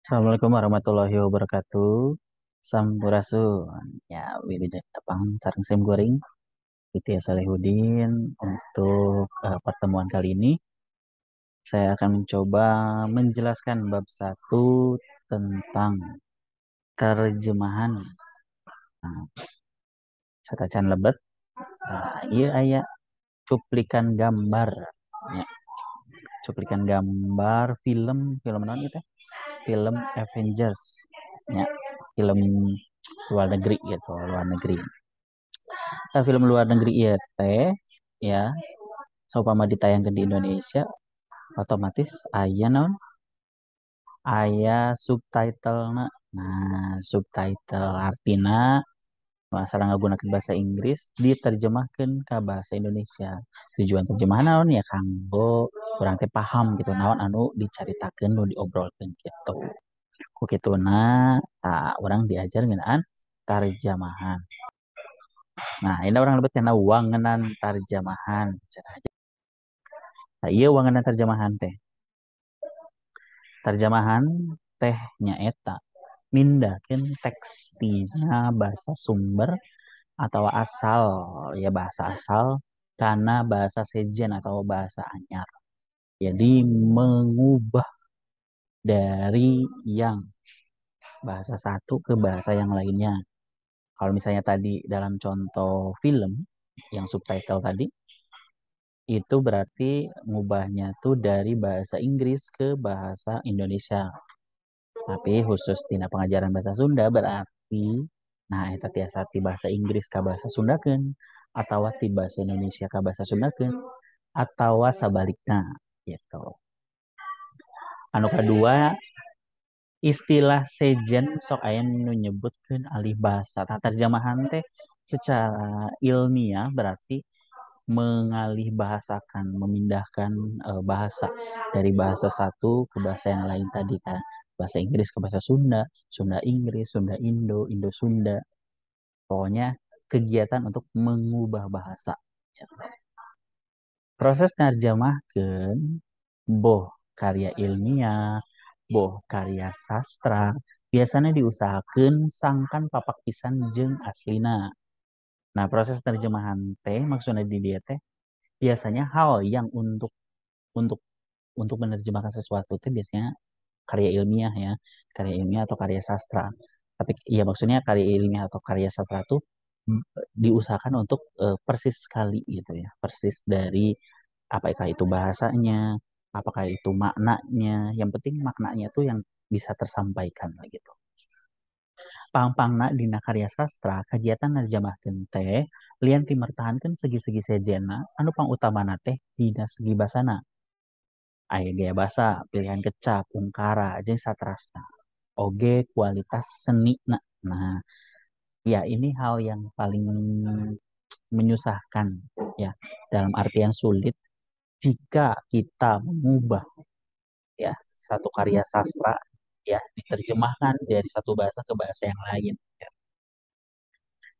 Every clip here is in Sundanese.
Assalamualaikum warahmatullahi wabarakatuh. Sampurasun. Ya, wilujeng tepang sareng sim kuring Titi Solehudin. Untuk pertemuan kali ini saya akan mencoba menjelaskan bab 1 tentang terjemahan. Nah, satacan lebet. Nah, ieu aya cuplikan gambar. Ya, cuplikan gambar film, film naon ieu teh? Film Avengers. Ya, film luar negeri gitu, luar negeri. Nah, film luar negeri ieu teh ya, saupama ditayangkeun di Indonesia otomatis aya naon? Aya subtitlena. Nah, subtitle artina masalah ngagunakeun bahasa Inggris diterjemahkeun ka bahasa Indonesia. Tujuan terjemahan naon ya kanggo urang teh paham gitu naon anu dicaritakeun nu diobrolkeun gitu. Ku kituna tah urang diajar ngeunaan tarjamahan. Nah, ini urang lebet kana wangenan tarjamahan. Nah, ieu wangenan tarjamahan teh. Tarjamahan teh nyaeta mindahkeun teks tina bahasa sumber atau asal ya bahasa asal kana bahasa sejen atau bahasa anyar. Jadi mengubah dari yang bahasa satu ke bahasa yang lainnya. Kalau misalnya tadi dalam contoh film yang subtitle tadi, itu berarti ngubahnya tuh dari bahasa Inggris ke bahasa Indonesia. Tapi khusus tina pengajaran bahasa Sunda berarti nah eta tiasa ti bahasa Inggris ka bahasa Sundakeun atawa ti bahasa Indonesia ka bahasa Sundakeun atawa sabalikna gitu. Anu kadua, istilah sejen sok aya nu nyebutkeun alih bahasa. Tah terjemahan teh secara ilmiah berarti mengalih bahasakan, memindahkan bahasa dari bahasa satu ke bahasa yang lain tadi kan. Bahasa Inggris ke bahasa Sunda, Sunda Inggris, Sunda Indo, Indo Sunda. Pokoknya kegiatan untuk mengubah bahasa. Proses nerjemahkeun boh karya ilmiah, boh karya sastra, biasanya diusahakeun sangkan papak pisan jeung aslina. Nah, proses terjemahan teh maksudnya di dia teh biasanya hal yang untuk menerjemahkan sesuatu teh biasanya karya ilmiah ya, karya ilmiah atau karya sastra. Tapi ya maksudnya karya ilmiah atau karya sastra tuh diusahakan untuk persis sekali gitu ya, persis dari apakah itu bahasanya, apakah itu maknanya, yang penting maknanya tuh yang bisa tersampaikan lah gitu. Pangpangna dina karya sastra, kegiatan nerjemahkeun teh lian ti mertahankeun segi-segi sejenna anu pangutamana teh dina segi basana. Aya gaya basa, pilihan kecap, ungkara, jeung satrasna. Oge kualitas senina. Nah, ya ini hal yang paling menyusahkan ya, dalam artian sulit jika kita mengubah ya satu karya sastra ya diterjemahkan dari satu bahasa ke bahasa yang lain. Ya.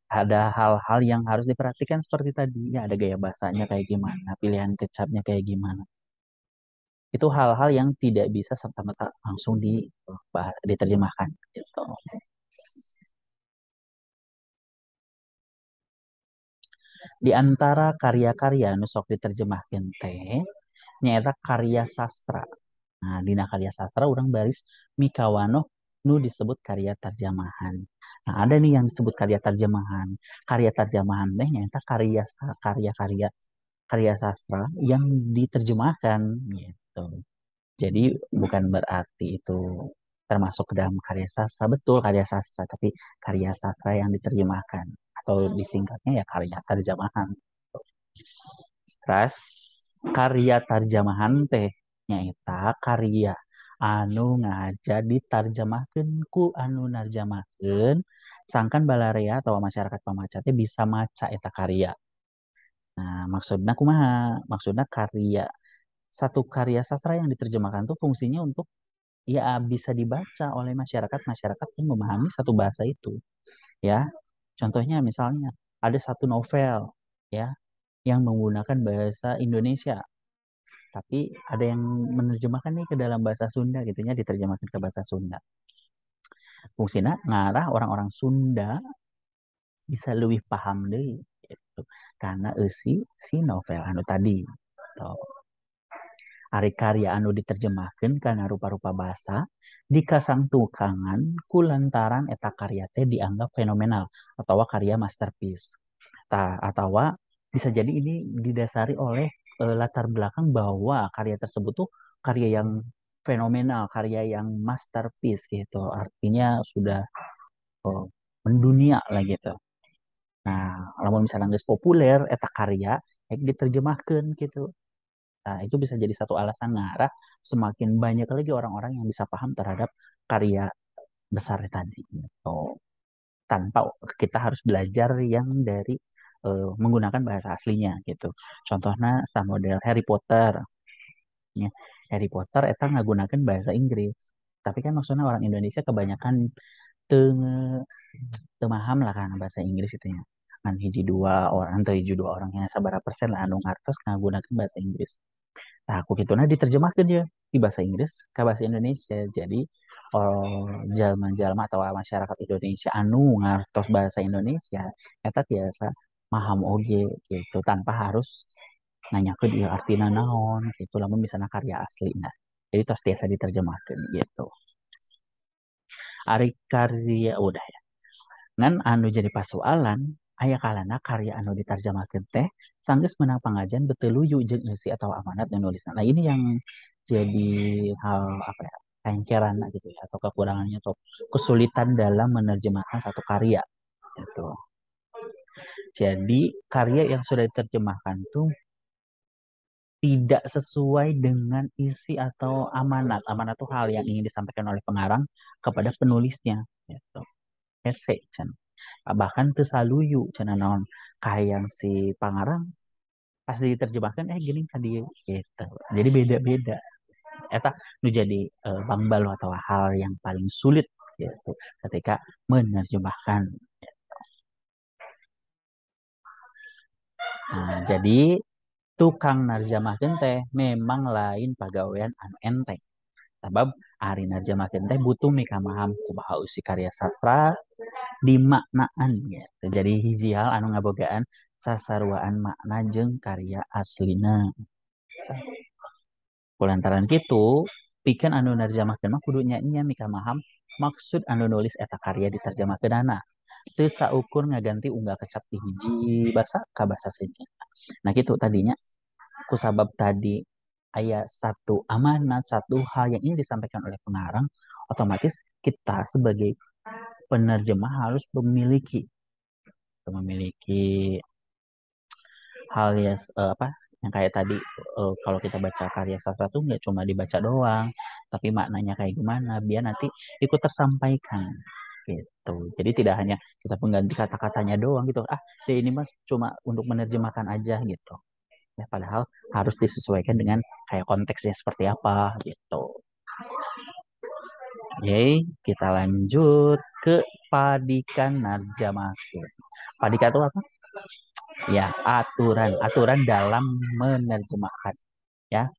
Ada hal-hal yang harus diperhatikan seperti tadi, ya ada gaya bahasanya kayak gimana, pilihan kecapnya kayak gimana. Itu hal-hal yang tidak bisa serta-merta langsung diterjemahkan gitu. Di antara karya-karya nu sok diterjemahkeun teh nyaeta karya sastra. Nah, dina karya sastra urang baris mikawanoh nu disebut karya terjemahan. Nah, ada nih yang disebut karya terjemahan. Karya terjemahan teh nyaeta karya sastra yang diterjemahkan gitu. Jadi bukan berarti itu termasuk dalam karya sastra, betul karya sastra, tapi karya sastra yang diterjemahkan atau disingkatnya ya karya terjemahan. Terus karya terjemahan teh nyaeta karya anu ngaja diterjemahkeun ku anu narjemahkeun sangkan balarea atau masyarakat pamaca teh bisa maca eta karya. Nah, maksudna kumaha? Maksudna karya satu karya sastra yang diterjemahkan tuh fungsinya untuk ya bisa dibaca oleh masyarakat-masyarakat yang memahami satu bahasa itu. Ya. Contohnya misalnya ada satu novel ya yang menggunakan bahasa Indonesia. Tapi ada yang menerjemahkan nih ke dalam bahasa Sunda gitu nya, diterjemahkan ke bahasa Sunda. Fungsina ngarah orang-orang Sunda bisa lebih paham deui gitu karena eusi si novel anu tadi gitu. Ari karya anu diterjemahkeun kana rupa-rupa bahasa dikasangtukangan ku lantaran eta karya teh dianggap fenomenal atau karya masterpiece. Tah, atawa bisa jadi ini didasari oleh latar belakang bahwa karya tersebut tuh karya yang fenomenal, karya yang masterpiece gitu. Artinya sudah mendunia lah gitu. Nah, lamun misalnya geus populer eta karya rek diterjemahkeun gitu. Nah, itu bisa jadi satu alasan ngarah semakin banyak lagi orang-orang yang bisa paham terhadap karya besar tadi gitu. Tanpa kita harus belajar yang dari menggunakan bahasa aslinya gitu. Contohnya sama model Harry Potter. Ya, Harry Potter eta ngagunakeun bahasa Inggris. Tapi kan maksudnya orang Indonesia kebanyakan teu teu maham lah kan bahasa Inggris itu ya. Ngan hiji dua orang atau hiji dua orang yang sabaraha persen lah anu ngartos ngagunakeun bahasa Inggris. Nah, aku kituna diterjemahkeun dia di bahasa Inggris ke bahasa Indonesia. Jadi oh, jalma-jalma atau masyarakat Indonesia anu ngartos bahasa Indonesia eta tiasa maham oge gitu tanpa harus nanyakeun ieu artina naon gitu lamun misalnya karya asli nah. Jadi tos tiasa diterjemahkeun gitu. Ari karya udah ya. Ngan anu jadi pasualan aya kalana karya anu diterjemahkeun teh sanggeus meunang pangajian beuteung luyu jeung eusi atau amanat nu nulisna. Nah, ini yang jadi hal apa ya? Kaengkeran gitu ya atau kekurangannya atau kesulitan dalam menerjemahkan satu karya gitu. Jadi karya yang sudah diterjemahkan tuh tidak sesuai dengan isi atau amanat. Amanat itu hal yang ingin disampaikan oleh pengarang kepada penulisnya gitu. Hese cenah. Bahkan teu saluyu cenah naon kahayang si pangarang pas diterjemahkan gini ka dieu gitu. Jadi beda-beda. Eta nu jadi bangbaluh atau hal yang paling sulit gitu ketika menerjemahkan. Nah, jadi tukang narjamahkeun teh memang lain pagawean anu enteng. Sabab ari narjamahkeun teh butuh mikamaham kumaha eusi karya sastra dimaknaan gitu. Jadi hiji hal anu ngabogaan sasaruaan makna jeung karya aslina. Kulantaran kitu, pikeun anu narjamahkeun mah kudu nya-nya mikamaham maksud anu nulis eta karya diterjemahkeunana. Teu saukur ngaganti unggal kecap di hiji basa ka basa sejen. Nah kitu tadinya kusabab tadi aya satu amanat, satu hal yang ingin disampaikan oleh pengarang, otomatis kita sebagai penerjemah harus memiliki hal ya apa yang kayak tadi kalau kita baca karya sastra tuh nggak cuma dibaca doang, tapi maknanya kayak gimana biar nanti ikut tersampaikan gitu. Jadi tidak hanya kita pengganti kata-katanya doang gitu. Ah, ya ini mas cuma untuk menerjemahkan aja gitu. Ya, padahal harus disesuaikan dengan kayak konteksnya seperti apa gitu. Oke, kita lanjut ke padikan narjamahkeun. Padika itu apa? Ya, aturan, aturan dalam menerjemahkan. Ya.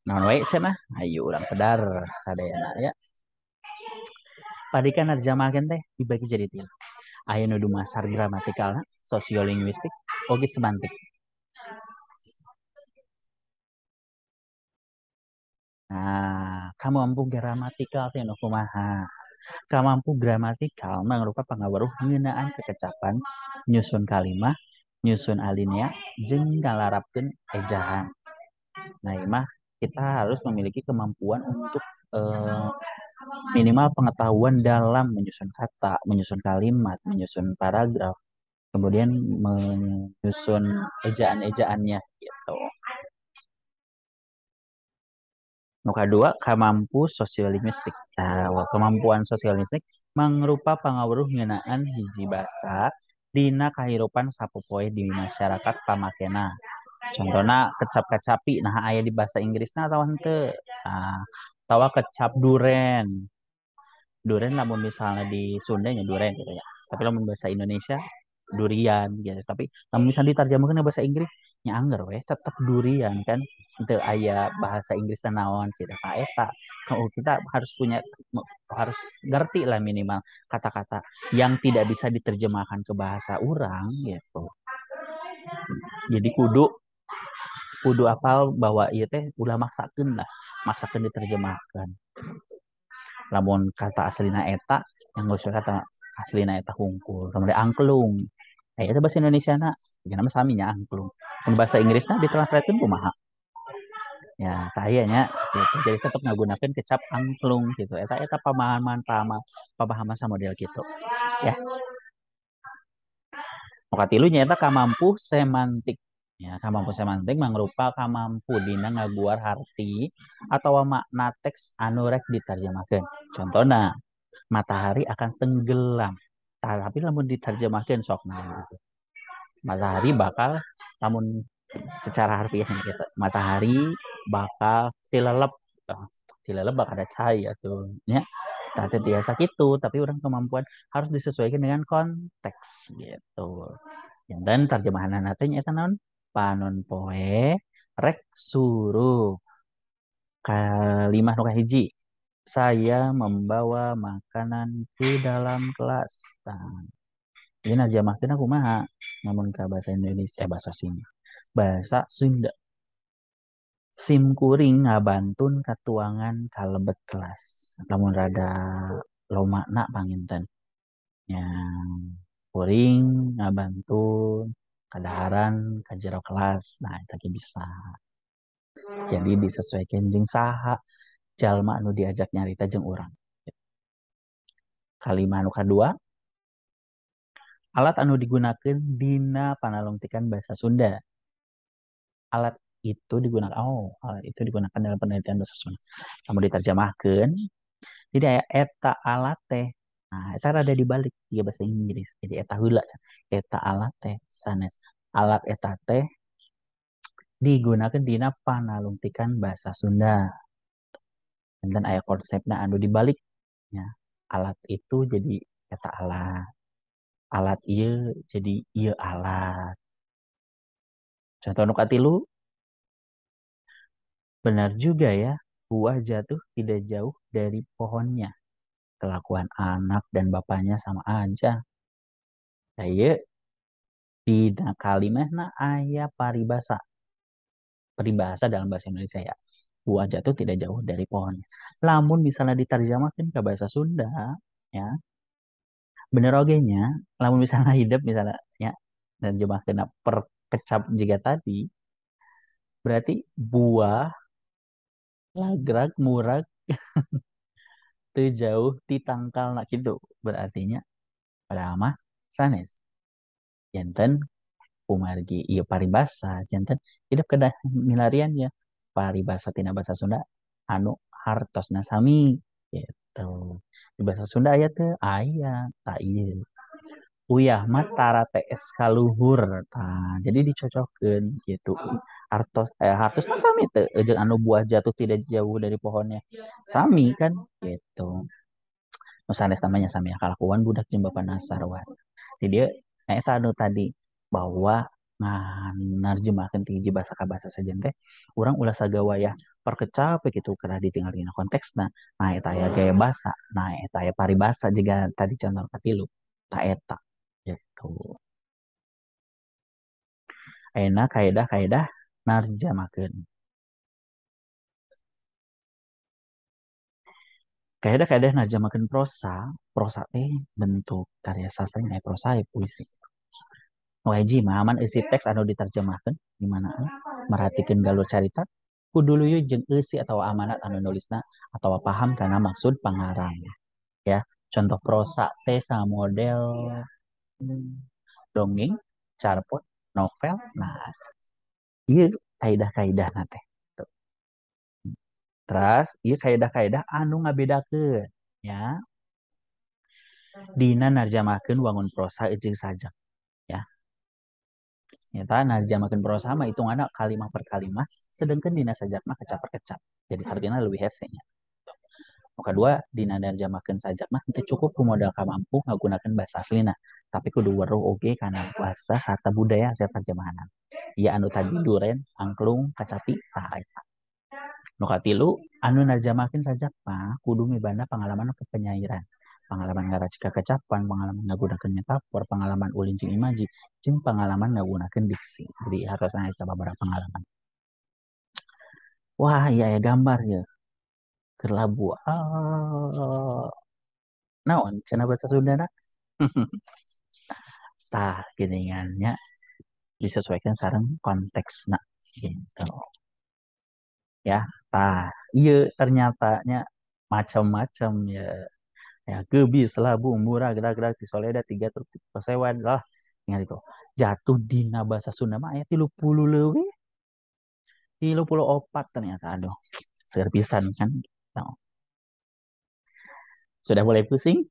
Naon wae cenah? Ayo urang pedar sadayana ya. Padikan narjamahkeun teh dibagi jadi tilu. Aya nu dumasar gramatikalna, sosiolinguistik, oge semantik. Nah, kamampu gramatikal teh nu kumaha? Kamampu gramatikal mangrupa pangaweruh ngeunaan kekecapan, nyusun kalimah, nyusun alinea, jeung ngalarapkeun ejahan. Nah, ieu mah kita harus memiliki kemampuan untuk minimal pengetahuan dalam menyusun kata, menyusun kalimat, menyusun paragraf, kemudian menyusun ejaan-ejaannya gitu. Nu kadua kamampu sosiolinguistik. Nah, kemampuan sosiolinguistik mangrupa pangaweruh ngeunaan hiji basa dina kahirupan sapopoe di masyarakat pamakena. Contohna kecap kacapi nah aya di bahasa Inggrisna atawa henteu. Nah, atawa kecap duren. Duren lamun misalnya di Sunda nya duren gitu ya. Tapi lamun bahasa Indonesia durian gitu. Tapi lamun misalnya diterjemahkan ke bahasa Inggris Nya angger weh tetep durian kan teu aya bahasa Inggris dan naon gitu. Nah, eta oh, kita harus punya, harus ngerti lah minimal kata-kata yang tidak bisa diterjemahkan ke bahasa urang gitu. Jadi kudu kudu apal bahwa ieu teh ulah maksakeun lah, maksakeun diterjemahkan. Lamun kata aslina eta, yang geus kata aslina eta hungkul, kemudian angklung. Aya eta bahasa Indonesia na, nama sami nya angklung. Mun bahasa Inggrisna ditranslatekeun kumaha? Ya, tah aya nya gitu. Jadi tetep ngagunakeun kecap angklung gitu. Eta eta pemahaman pemahaman sama model gitu. Ya. Nu katilu nya eta kamampu semantik. Ya, kamampu semantik mangrupa kamampu dina ngaguar harti atau makna teks anu rek diterjemahkeun. Contohna, matahari akan tenggelam. Tah, tapi lamun diterjemahkeun sok nah gitu. Matahari bakal lamun secara harfiah gitu. Matahari bakal tilelep. Tilelep bakal ada cahaya tuh nya. Tah teu tiasa kitu, tapi urang kemampuan harus disesuaikan dengan konteks gitu. Dan terjemahanna teh nya eta naon? Panon poe rek surup. Kalimah nu kahiji, saya membawa makanan ke dalam kelas. Tah, ieu nerjemahkeun kumaha? Lamun ka bahasa Indonesia, bahasa sini. Bahasa Sunda. Sim kuring ngabantun katuangan kalebet kelas. Lamun rada lomakna panginten. Nya kuring ngabantun kadaharan ka jero kelas. Nah, eta ge bisa. Jadi disesuaikan jeung saha jalma anu diajak nyarita jeung urang. Kalimah anu kadua, alat anu digunakeun dina panalungtikan bahasa Sunda. Alat itu digunakan, oh, alat itu digunakan dalam penelitian bahasa Sunda. Lamun diterjemahkeun, jadi aya eta alat teh. Nah, eta rada dibalik di bahasa Inggris. Jadi eta heula, eta alat teh sanes. Alat eta teh digunakan dina panalungtikan bahasa Sunda. Dan aya konsepna anu dibalik ya. Alat itu jadi eta alat. Alat ieu jadi ieu alat. Contoh nu katilu, benar juga ya, buah jatuh tidak jauh dari pohonnya. Kelakuan anak dan bapaknya sama aja. Nah, ieu dina kalimahna aya paribasa. Peribahasa dalam bahasa Indonesia ya. Buah jatuh tidak jauh dari pohonnya. Lamun misalnya diterjemahkan ke bahasa Sunda, ya, bener oge nya, lamun misalnya hidup misalnya ya, dan terjemahkeun per kecap jika tadi, berarti buah lagrag murag teu jauh ti tangkalna kitu berartinya padahal mah sanes. Janten kumargi ieu paribasa, janten hidup kedah milarian ya paribasa tina bahasa Sunda anu hartosna sami gitu. Di bahasa Sunda aya teu? Aya, tah ieu. Uyah mah tara TS kaluhur. Tah, jadi dicocokkeun gitu. Artos hartosna sami teu jeung anu buah jatuh tidak jauh dari pohonnya. Sami kan gitu. Nu sanes namanya sami kalakuan budak jeung bapana sarua. Jadi dia eta anu tadi bahwa nerjemahkeun ti hiji basa ka basa sejen teh urang ulah sagawayah perkecap gitu karena ditinggal dina konteksna. Nah eta aya gaya basa, nah eta aya paribasa jiga tadi contoh katilu. Tah eta gitu. Ayeuna kaedah-kaedah narjamahkeun. Kaedah-kaedah narjamahkeun prosa, prosa teh bentuk karya sastra aya prosa aya puisi. Nu hiji mahaman eusi teks anu diterjemahkeun di mana merhatikeun galur carita kudu luyuh jeung eusi atawa amanat anu nulisna atawa paham kana maksud pangarang. Ya, contoh prosa teh samodel dongeng, carpot, novel. Nah, ieu kaidah-kaidahna teh. Tuh. Terus ieu kaidah-kaidah anu ngabedakeun ya. Dina narjamahkeun wangun prosa jeung sajak ya. Nyata narjamahkeun prosa mah hitunganna kalimah per kalimah, sedangkan dina sajak mah kecap per kecap. Jadi hargana leuwih hese nya. Nu kadua dina narjamahkeun sajak mah teu cukup ku modal kamampu ngagunakeun bahasa aslina, tapi kudu weruh oge kana bahasa sarta budaya hasil terjemahanan. Ieu anu tadi duren, angklung, kacapi, tah eta. Nu katilu, anu nerjemahkeun sajak mah kudu mibanda pangalaman kepenyairan. Pangalaman ngaracik kakecapan, pangalaman ngagunakeun metafor, pangalaman ulin jeung imaji, jeung pangalaman ngagunakeun diksi. Jadi harus aya sababaraha pangalaman. Wah, iya aya gambar ya. Keur labu. Ah. Naon cenah bahasa Sundana? Tah geuningan nya disesuaikan sareng konteksna gitu. Ya, tah ieu ternyata nya macam-macam ya. Ya, gebis, labu, murah, gerak-gerak, tisoleda, tiga truk, pasewan lah. Ingat itu. Jatuh dina bahasa Sunda mah aya 30 leuwih. 34 ternyata. Aduh, seueur pisan kan. Nah. Sudah mulai pusing?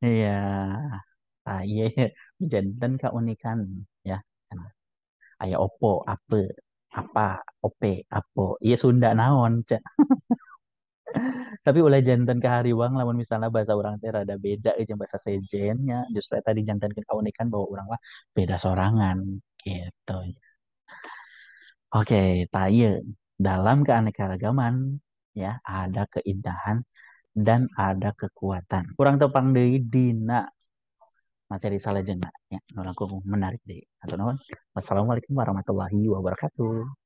Iya. Ah, iya, janten keunikan ya. Aya opo, ape, apa, ope, apo. Iya Sunda naon, cek. Tapi ulah janten kahariwang lamun misalnya bahasa urang teh rada beda jeung bahasa sejennya. Justru eta dijantenkeun keunikan bahwa urang mah beda sorangan gitu. Oke, tah ieu dalam keanekaragaman ya ada keindahan dan ada kekuatan. Kurang tepang deui dina materi salajengna ya, nu langkung menarik deui. Hatur nuhun. Wassalamualaikum warahmatullahi wabarakatuh.